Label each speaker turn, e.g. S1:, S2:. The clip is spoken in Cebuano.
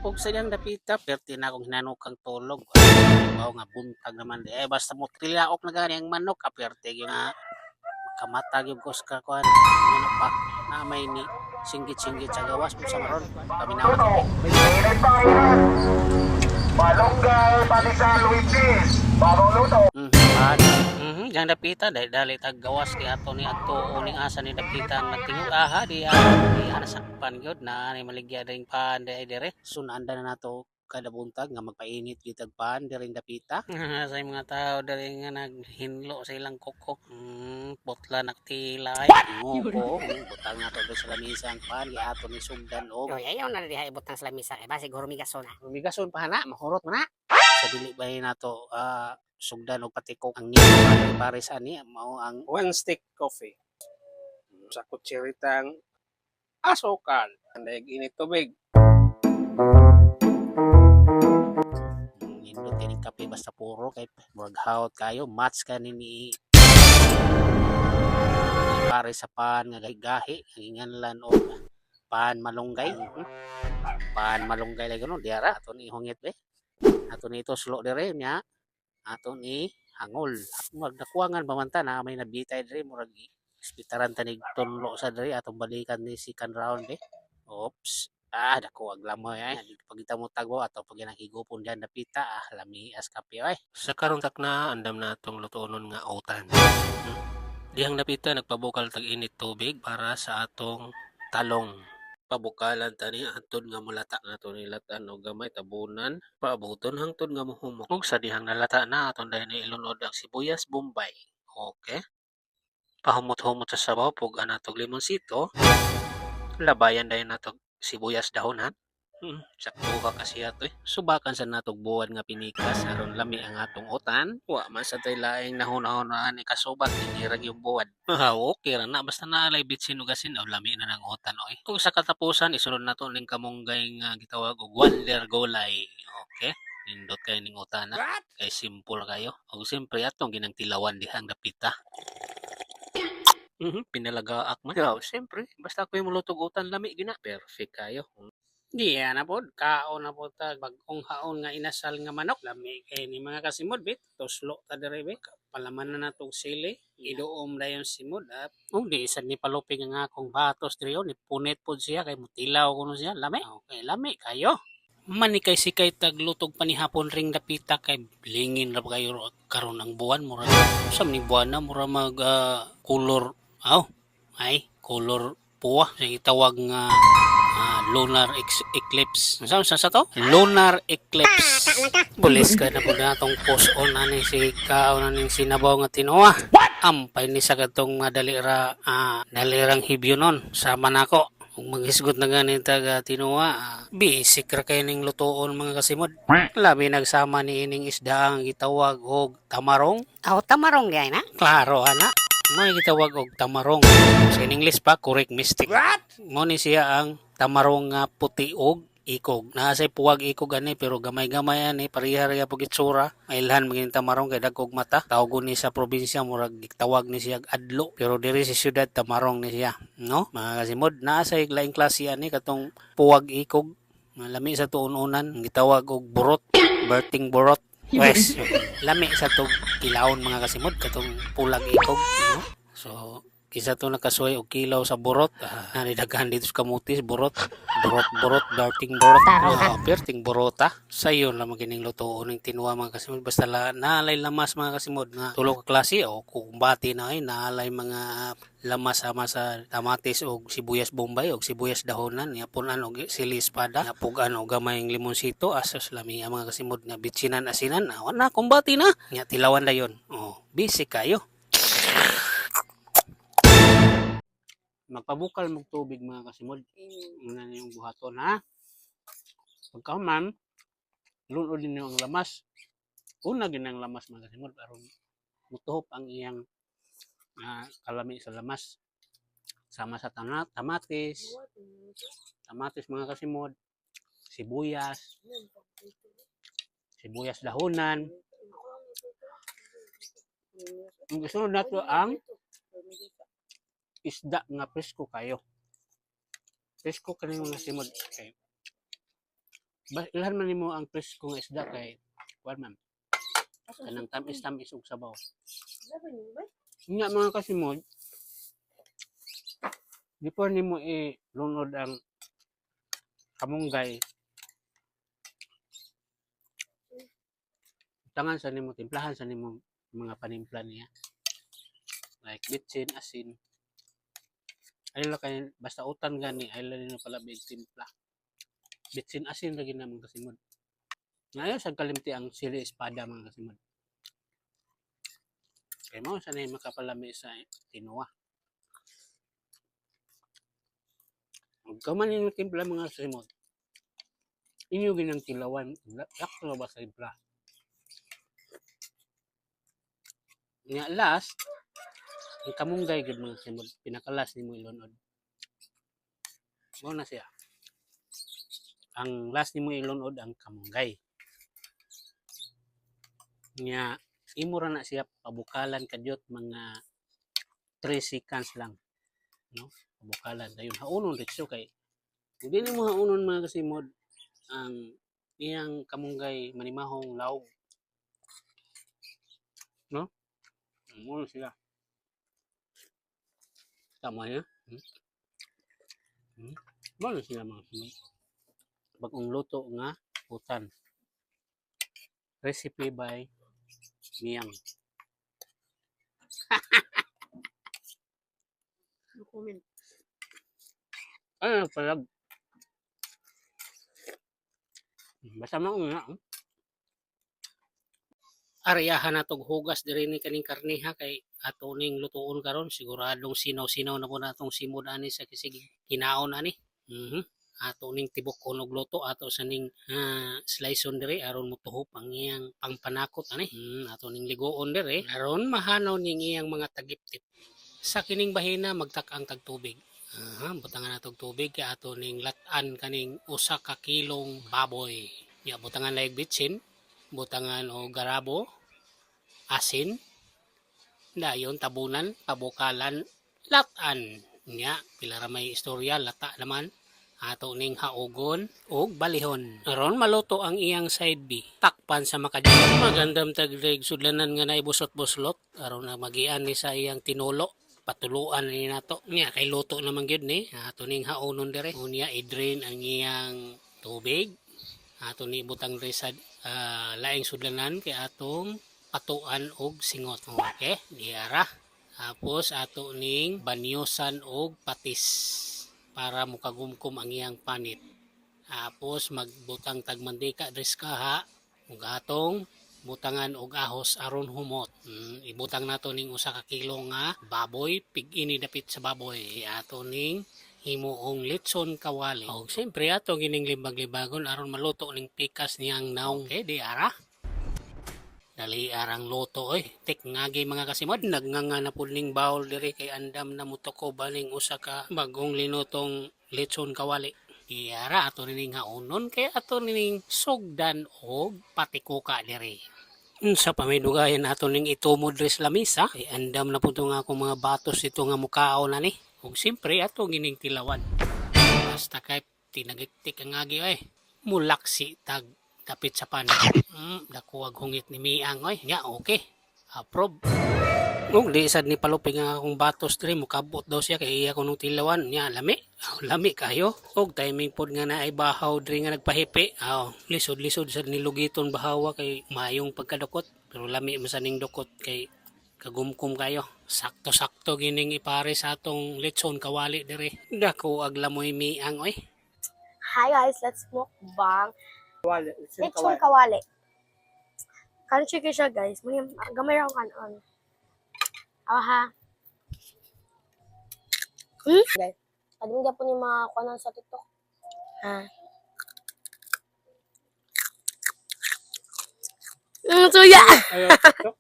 S1: Ug sa iyang dapita, perti na akong hinanukang tulog. Bawo nga buntag naman di. Eh, basta mo trilaok na gani ang manok, aperte gyud nga makamata gyud ko sa kuan. Ano pa na may ni singgit-singgit sa gawas mo sa maron. Paminawa
S2: Luto. Init pa init. Malunggay, pandesal with cheese. Bagong luto.
S1: Pan. Diyang dapita dahil dali tag gawas kay ato ni ato uning asa ni dapita ang nagtingog aha di di ana sakpan gyud na ni maligya ding pan di ay dire. Sunanda na nato kada buntag nga magpainit gyud tag pan diring dapita. Sa mga tao diri nga naghinlo sa ilang kuko. Putla naktilay. Ngoko, butang nato diri sa lamisa ang pan giato ni sugdan og
S3: Oy, ayaw na diha ibutang sa lamisa. Eh, basig hurumigason na.
S1: Rumigason pa na, mahurot man na. Sa dili ba nato sugdan og patikok ang niyo pares ani mao ang
S4: One stick coffee. Sa kutsiritang asukal. Anday init tubig.
S1: Nindot kay ning kape basta puro kay murag hawt kayo match ka ni pare sa pan nga gahi ang inganlan og pan malunggay. Pan malunggay lagi no diara ato ni hungit be, ato ni tuslo dire nya ato ni hangol. Murag nakuwangan pa man ta na may nabitay dire, murag ispitaran ta nig tunlo sa dire atong balikan ni second round be. Oops. Ah, dako ang lamoy ay. Pagita mo tago ato pag higupon diyan napita ah lami as kape ay. Sa karong takna andam na atong lutuonon nga utan. Dihang napita nagpabukal tag init tubig para sa atong talong. Pabukalan tani hangtod nga mulata nato nilatan og gamay tabunan paabuton hangtod nga mohumok. Ug sa dihang nalata na aton dayon ilunod ang sibuyas bombay. Okay. Pahumot-humot sa sabaw pug natog limonsito. Labayan dayon natog sibuyas dahonan. Sakto ka kasi ato eh. Subakan sa natog buwan nga pinikas aron lami ang atong utan. Wa man sa tay laing nahuna-hunaan ni kasubak hinirang yung buwan. Ah, okay ra na basta naalay bitsin ug asin o lami na ng utan oy. Kung sa katapusan isunod nato ning kamunggay nga gitawag og Wonder Gulay. Okay. Nindot kayo ning utana. Kay simple kayo. Og siyempre atong ginang tilawan dihang dapita. Pinalagaak man. Yaw, siyempre, basta ako yung mulutog utan lami gina. Perfect kayo. Di na pod, kaon na pod ta bag-ong haon nga inasal nga manok. Lami kay ni mga kasimod bit. Tuslo ta diri be. Palaman na natong sili. Giduom dayon simod. Ah. Ug di sad ni palupig ang akong batos diri oh, ni punit pod siya kay mutilaw kuno siya. Lami. Okay, lami kayo. Manikay sikay taglutog panihapon ring dapita kay lingin ra ba kayo karon ang buwan, mura sa ni buwan na mura mag color aw ay color puwa sa gitawag nga lunar eclipse. Sa sa to? Lunar eclipse. Bulis ka na po na atong post on ani si kaon aning sinabaw nga tinuwa. Ampay ni sa katong nga dali ra dalirang hibyo nun. Sama nako. Kung maghisgot na gani taga tinuwa, basic ra kay ning lutuon mga kasimod. Labi nagsama ni ining isda ang gitawag og tamarong.
S3: Aw, tamarong di ay na.
S1: Klaro ana. May gitawag og tamarong. Sa in English pa, correct mistake. What? Mo ni siya ang tamarong nga puti og ikog. Naa say puwag ikog ani pero gamay-gamay ani pareha ra pug itsura. Mailhan maging tamarong kay dagkog mata. Tawgon ni sa probinsya murag gitawag ni siya adlo pero diri sa syudad tamarong ni siya, no? Mga kasimod, naa say laing klase ani katong puwag ikog. Nga lami sa tuon-unan gitawag og burot, berting burot. Wes, lami sa tug kilawon mga kasimod katong pulag ikog, no? So kisa to nakasuway og kilaw sa burot, nani daghan dito sa kamutis burot, burot, burot, berting burot.
S3: Tarong ka.
S1: Oh, perting burota. Sayon lamang kining lutuon ning tinuwa mga kasimod basta la, naalay lamas mga kasimod nga tulo ka klase o kumbati na ay naalay mga lamas sama sa kamatis og sibuyas bombay og sibuyas dahonan nya punan og sili espada nya pugan og gamayng limonsito asos lami ang mga kasimod nga bitsinan asinan ah, na kumbati na nya tilawan dayon. Oh, busy kayo. Magpabukal mog tubig mga kasimod. Una na yung buhaton ha. Pagkahuman, lunod ninyo ang lamas. Una gid ang lamas mga kasimod aron mutuhop ang iyang kalami sa lamas. Sama sa kamatis, kamatis mga kasimod, sibuyas, sibuyas dahonan. Ang isunod nato ang isda nga presko kayo. Presko kani mga simod kay Ilhan man nimo ang presko nga isda kay kuan man. Kanang tamis-tamis og sabaw. Nga mga kasimod, before nimo i-lunod ang kamunggay, tangan sa nimo, timplahan sa nimo mga panimpla niya. Like bitsin, asin. Ay lang kay basta utan gani ay lang nimo pala big timpla. Bitsin asin lagi na mga kasimod. Ngayon sa kalimti ang sili espada mga kasimod. Kay mo sa makapalami sa tinuwa. Ug kaman ninyo timpla mga kasimod. Inyo ginang tilawan, sakto ba sa timpla? Nga last, ang kamunggay gud mga kasimod, pinakalas nimo ilunod. Mao na siya. Ang last nimo ilunod ang kamunggay. Nya imo ra na siya pabukalan kadyot mga 3 seconds lang, no? Pabukalan dayon haunon diretso kay kung dili mo haunon mga kasimod ang iyang kamunggay manimahong lawg, no? Mao na sila. Tama niya. Mao na sila mga kasimod. Bagong luto nga utan. Recipe by Miyang.
S5: No comment.
S1: Ano palag? Basta mauna. Aryahan na tog hugas diri ni kaning karniha kay ato ning lutuon karon siguradong sinaw-sinaw na po na atong simod ani sa kisig kinaon ani. Ato ning tibok kunog luto ato sa ning slice on diri aron motuhop ang iyang pangpanakot ani. Ato ning ligoon diri aron mahanaw ning iyang mga tagiptip. Sa kining bahina magtak-ang tag tubig. Aha, butangan natog tubig kay ato ning lat-an kaning usa ka kilong baboy. Ya butangan layag bitsin, butangan og garabo, asin, dayon tabunan, pabukalan, lat-an. Nya, pila ra may istorya, lata naman. Ato ning haugon ug balihon. Aron maluto ang iyang side B. Takpan sa makadiyot. Magandam taglig sudlanan nga naay busot-buslot aron na magian ni sa iyang tinulo patuluan ni nato niya kay luto naman gyud ni ato ning haonon dire unya i-drain ang iyang tubig ato ni ibutang diri sa laing sudlanan kay atong patuan og singot. Okay, diara. Tapos ato ning banyosan og patis para mukagumkum ang iyang panit. Tapos magbutang tag mantika diri sa kaha ug atong butangan og ahos aron humot. Ibutang nato ning usa ka kilo nga baboy, pig-ini dapit sa baboy. Ato ning himuong litson kawali. Og siyempre ato gining libag-libagon aron maluto ning pikas niyang naong. Okay, di ara. Dali arang luto oy. Tik ngagi mga kasimod, nagnganga na pud ning bawol diri kay andam na mutuko baning usa ka bagong linutong litson kawali. Iyara ato nining haonon kay ato nining sugdan og patikuka diri. Sa pamidugayan ato ning itumod diri sa lamisa kay andam na pud nga akong mga batos ito nga mukaon na ni. Ug siyempre ato gining tilawan. Basta kay tinagiktik ang agi oy. Mulaksi tag dapit sa pan. Dako ag hungit ni Miang oy. Nya okay. Approve. Ug di sad ni palupig ang akong batos diri mukabot daw siya kay iya kuno tilawan nya lami. Aw, lami kayo. Og timing pod nga naay bahaw diri nga nagpahipi. Aw, lisod-lisod sad ni lugiton bahawa kay mayong pagkadukot pero lami man sa ning dukot kay kagumkum kayo. Sakto-sakto gining ipare sa atong litson kawali diri. Dako ag lamoy miang oy.
S5: Hi guys, let's mukbang.
S4: Kawali.
S5: Lechon kawali. Crunchy kayo siya guys. Muna, gamay ra akong kanon. Awa ha. Guys, admin po ni mga kunan sa TikTok. Ha. Suya!
S4: Ayaw, TikTok.